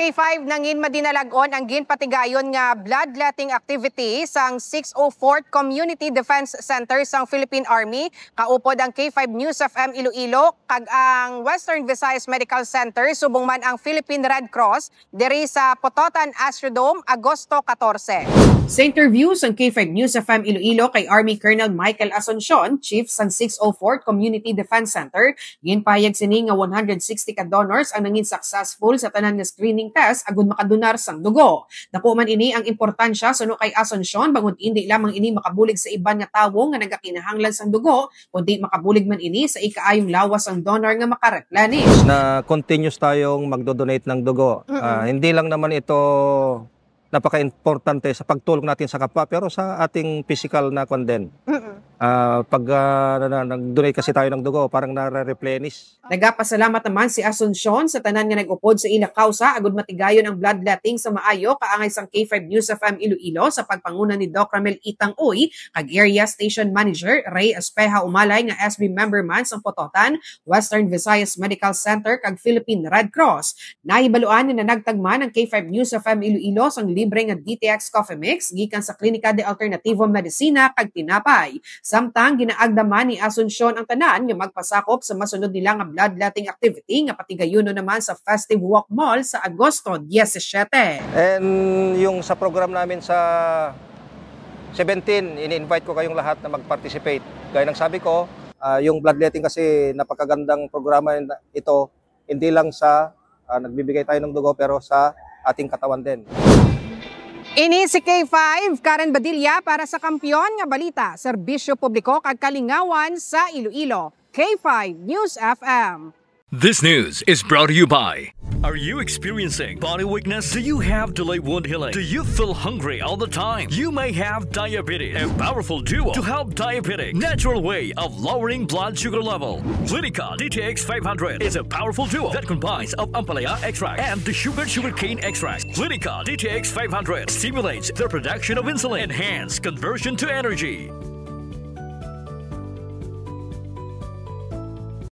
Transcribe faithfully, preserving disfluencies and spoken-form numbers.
K five nangin madinalag-on ang ginpatigayon nga bloodletting activity sang six oh fourth Community Defense Center sang Philippine Army. Kaupod ang K five News F M Iloilo kag ang Western Visayas Medical Center, subong man ang Philippine Red Cross, diri sa Pototan Astrodome, Agosto katorse. Sa interview sang K five News F M Iloilo kay Army Colonel Michael Asuncion, Chief sang six oh fourth Community Defense Center, ginpahayag sini nga one hundred sixty ka donors ang nangin successful sa tanan nga screening test agud makadonar sang dugo. Dako man ini ang importansya suno kay Asuncion, bangod indi lamang ini makabulig sa iban nga tawo nga nagakinahanglan sang dugo, kundi makabulig man ini sa ikaayong lawas sang donor nga makareplenish. Na continuous tayong magdo-donate ng dugo. Mm-mm. Ah, hindi lang naman ito napaka-importante sa pagtulong natin sa kapwa, pero sa ating physical na kwan din. Mm-mm. Ah, pag, ah, na, na, nag-donate kasi tayo ng dugo, parang nare-replenish. Nagapasalamat naman si Asuncion sa tanan nga nag-upod sa ila kausa agud matigayon ang bloodletting sa maayo, kaangay sang K five News F M Iloilo sa pagpanguna ni Doc Ramil Itang Uy kag Area Station Manager Ray Espeja Umalay, nga S B member man sang Pototan, Western Visayas Medical Center kag Philippine Red Cross. Nahibaluan nga nanagtag man ang K five News F M Iloilo sang libre nga D T X Coffee Mix gikan sa Klinika de Alternativo Medicina kag tinapay. Samtang ginaagda man ni Asuncion ang tanan nga magpasakop sa masunod nila nga bloodletting activity nga patigayunon naman sa Festive Walk Mall sa Agosto diyesisiyete. And yung sa program namin sa seventeen, ini-invite ko kayong lahat na mag-participate. Gaya ng sabi ko, ah, yung bloodletting kasi napakagandang programa na ito, hindi lang sa, ah, nagbibigay tayo ng dugo, pero sa ating katawan din. Ini si K five, Karen Badilla para sa Kampiyon nga Balita, Serbisyo Publiko kag Kalingawan sa Iloilo, K five News F M. This news is brought to you by. Are you experiencing body weakness? Do you have delayed wound healing? Do you feel hungry all the time? You may have diabetes. A powerful duo to help diabetic. Natural way of lowering blood sugar level. Clinica D T X five hundred is a powerful duo that combines of ampalaya extract and the sugar sugarcane extract. Clinica D T X five hundred stimulates the production of insulin, enhance conversion to energy.